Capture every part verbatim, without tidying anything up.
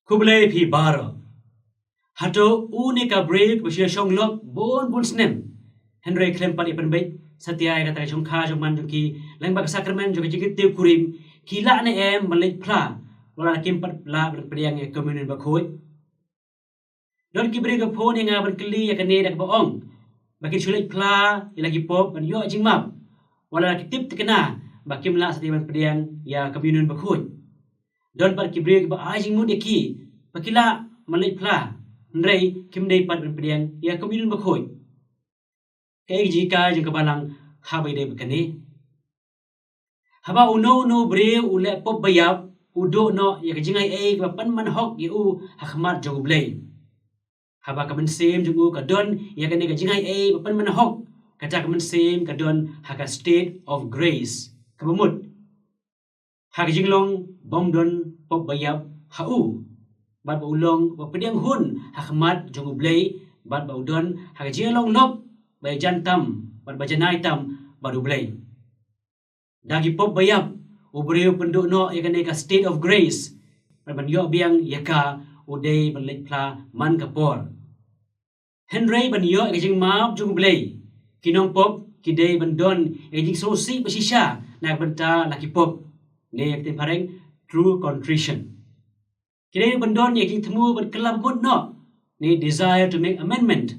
Khublei phi baroh. Hato une ka briew kaba shu ïashong lok bun bun snem, hynrei khlem pat ïa pynbeit satia ïa kata ka shongkha shongman jong ki lyngba ka sakramen jong ka jingkyntiew kurim, ki lah ne em ban leit phla, wat la kim pat lah ban pdiang ïa ka communion bakhuid? Don ki briew ki phone ïa nga ban kylli ïa kane da kaba ong ba kin shu leit phla ïa la ki pop ban ïoh jingmap, wat la ki tip thikna ba kim lah satia ban pdiang ïa ka communion bakhuid. Don pat ki briew kiba ai jingmut ïa ki ba ki lah ban leit phla, hynrei kim dei pat ban pdiang ïa ka communion bakhuid. Kaei ka jinghikai jong ka Balang haba ïadei bad kane? Haba uno uno u briew u leh pop baïap, u duh noh ïa ka jingai ei kaba pynman hok ïa u ha khmat jong U Blei. Haba ka mynsiem jong u ka don ïa kane ka jingai ei ba pynman hok, kata ka mynsiem ka don ha ka state of grace, kaba mut ha ka jinglong bym don pop baïap ha u, bad ba u long ba pdiang hun ha khmat jong U Blei, bad ba u don ha ka jinglong lok ba ïajan tam bad ba janai tam bad U Blei. Da ki pop baïap, u briew pynduh noh ïa kane ka state of grace, bad ban ïoh biang ïa ka, u dei ban leit phla man ka por. Hynrei ban ïoh ïa ka jingmap jong U Blei, ki nongpop ki dei ban don ïa ka jingsngewsih ba shisha na ka bynta la ki pop, ne ïa ka ktien phareng true contrition. Ki dei ruh ban don ïa ka jingthmu ban kylla bamut noh, ne desire to make amendment.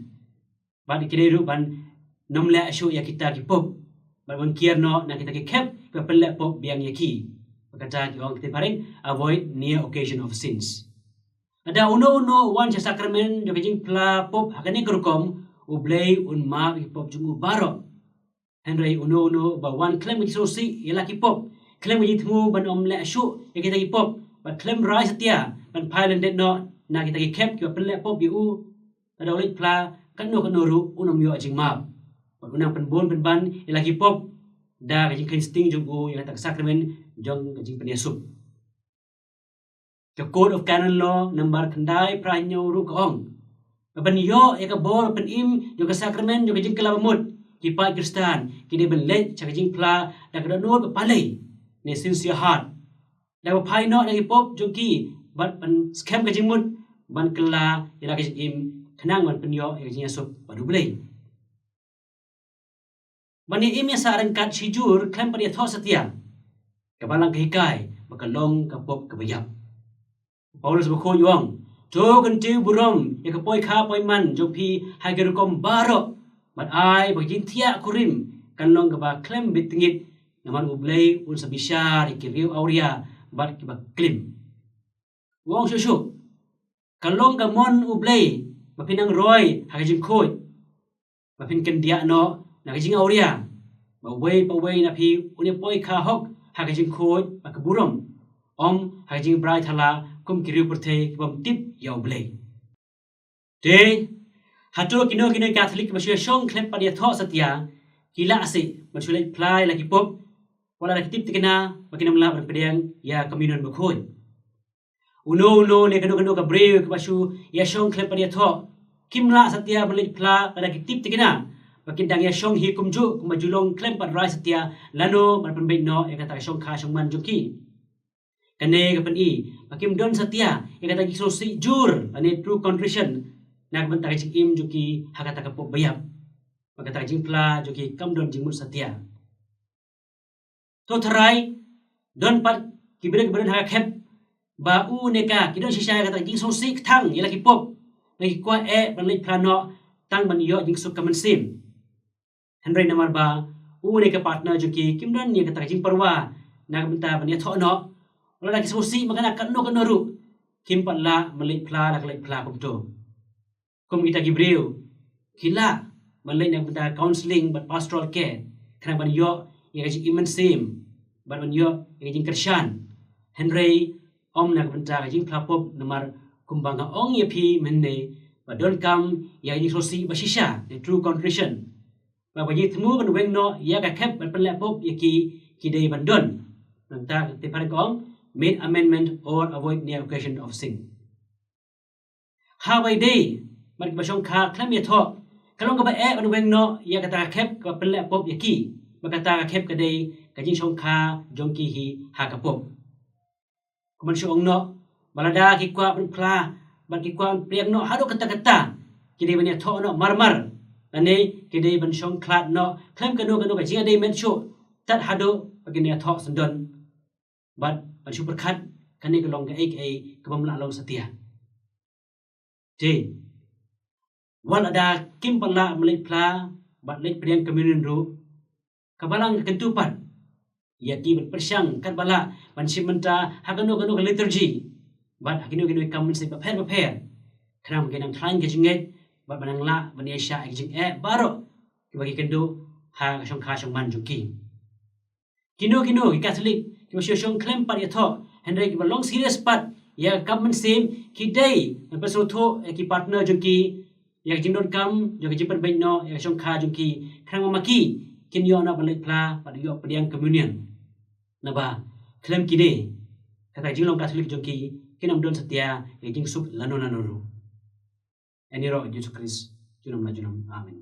Bad ki dei ruh ban nym leh shuh ïa kita ki pop, bad ban kiar noh na kita ki khep kiba pynleh pop biang ïa ki. Ba kata ki ong ka ktien phareng, avoid near occasion of sins. Lada uno uno u wan sha sakramen jong ka jingphla pop ha kane ka rukom, U Blei un map ïa ki pop jong u baroh. Hynrei uno uno uba wan khlem ka jingsngewsih ïa la ki pop, khlem ka jingthmu ban ym leh shuh ïa kita ki pop, bad khlem rai satia ban phai lyndet noh na kita ki khep kiba pynleh pop ïa u, lada u leit phla katno katno ruh un ym ïoh jingmap, bad un nang pynbun pynban ïa la ki pop da ka jingkheiñ sting jong u ïa kata ka sakramen jong ka jingpynïasuk. Ka Code of Canon Law number khyndai phra hynñiew ruh ka ong ba ban ïoh ïa ka bor pynim jong ka sakramen jong ka jingkylla bamut, ki paid Khristan ki dei ban leit sha ka jingphla da ka dohnud ba palei, ne sincere heart, da kaba phai noh na ki pop jong ki, bad ban skhem ka jingmut ban kylla ïa la ka jingim, khnang ban pynïoh ïa ka jingïasuk bad U Blei. Ban ïa im ïa sah ryngkat shijur khlem pat ïathoh satia, ka Balang ka hikai ba ka long ka pop kaba ïap. U Paulus bakhuid u ong, to kyntiew burom ïa ka poikha poiman jong phi ha ki rukom baroh, bad ai ba ka jingthiah kurim kan long kaba khlem bit tngit, namar U Blei un sa bishar ïa ki riew awria bad kiba klim. U ong shuh shuh, ka long ka mon U Blei ba phin nang roi ha ka jingkhuid, ba phin kyndiah noh na ka jingawria, ba uwei pa uwei na phi un ïa poikha hok ha ka jingkhuid bad ka burom, ym ha ka jingbrai thala kum ki riew pyrthei ki bym tip ïa U Blei. Te hato kino kino ki Katholik kiba shu ïashong khlem pat ïathoh satia, ki lah seh ban shu leit phla ïa la ki pop, wat la ki tip thikna ba kin ym lah ban pdiang ïa ka communion bakhuid? Uno uno ne kano kano ka briew kaba shu ïashong khlem pat ïathoh, kim lah satia ban leit phla lada ki tip thikna ba kin dang ïashong hi kumjuh kumba ju long khlem pat rai satia lano ban pynbeit noh ïa kata ka shongkha shongman jong ki. Kane ka pyni ba kim don satia ïa kata ka jingsngewsih jur lane true contrition na ka bynta ka jingim jong ki ha kata ka pop baïap, ba kata ka jingphla jong ki kam don jingmut satia. To tharai, don pat ki briew kiba don ha ka khep ba u ne ka ki don shisha ïa kata ka jingsngewsih kthang ïa la ki pop, ba ki kwah eh ban leit phla noh tang ban ïoh jingsuk ka mynsiem. Hynrei namar ba u ne ka partner jong ki kim don ïa kata ka jingpyrwa na ka bynta ban ïathoh noh, wat la ki sngewsih man ka na katno katno ruh, kim pat lah ban leit phla la ka leit phla kumto. Kum kita ki briew, ki lah ban leit na ka bynta counselling bad pastoral care, khnang ban ïoh ïa ka jingim mynsiem bad ban ïoh ïa ka jingkyrshan, hynrei ym na ka bynta ka jingphla pop, namar kumba nga ong ïa phi mynne, ba donkam ïa ka jingsngewsih ba shisha, the true contrition, ba ka jingthmu ban weng noh ïa ka khep ban pynleh pop ïa ki, ki dei ban don. Nangta ka ktien phareng ka ong, make amendment or avoid near occasion of sin. Haba ïadei bad kiba shongkha khlem ïathoh, ka long kaba eh ban weng noh ïa kata ka khep kaba pynleh pop ïa ki, ba kata ka khep ka dei ka jingshongkha jong ki hi ha ka pop. Kumban shu ong noh, Ba lada ki kwah ban phla bad ki kwah ban pdiang noh haduh katta katta, ki dei ban ïathoh noh marmar, lane ki dei ban shong khlad noh khlem kano kano ka jingïadei met shuh, tad haduh ba kin ïathoh syndon bad ban shu pyrkhat kane ka long kaei kaei ka bym lah long satia. Te wat lada kim pat lah ban leit phla bad leit pdiang communion ruh, ka Balang ka kyntu pat ïa ki ban pyrshang katba lah ban shim bynta ha kano kano ka liturgy bad ha kino kino ki kam mynsiem bapher bapher, khnang ba kin nang khlaiñ ka jingngeit bad ban nang lah ban ïaishah ïa ki jingeh baroh kiba ki kynduh ha ka shongkha shongman jong ki. Kino kino ki Katholik kiba shu shong khlem pat ïathoh hynrei kiba long serious pat ïa ka kam mynsiem, ki dei ban pynsngewthuh ïa ki partner jong ki ïa ka jingdonkam jong ka jingpynbeit noh ïa ka shongkha jong ki, khnang ba ma ki kin ïoh noh ban leit phla bad ïoh pdiang communion. Naba khlem kine, kata ka jinglong Katholik jong ki kin ym don satia ïa ka jingsuk lano lano ruh. Ïaroh Jisu Khrist junom la junom. Amen.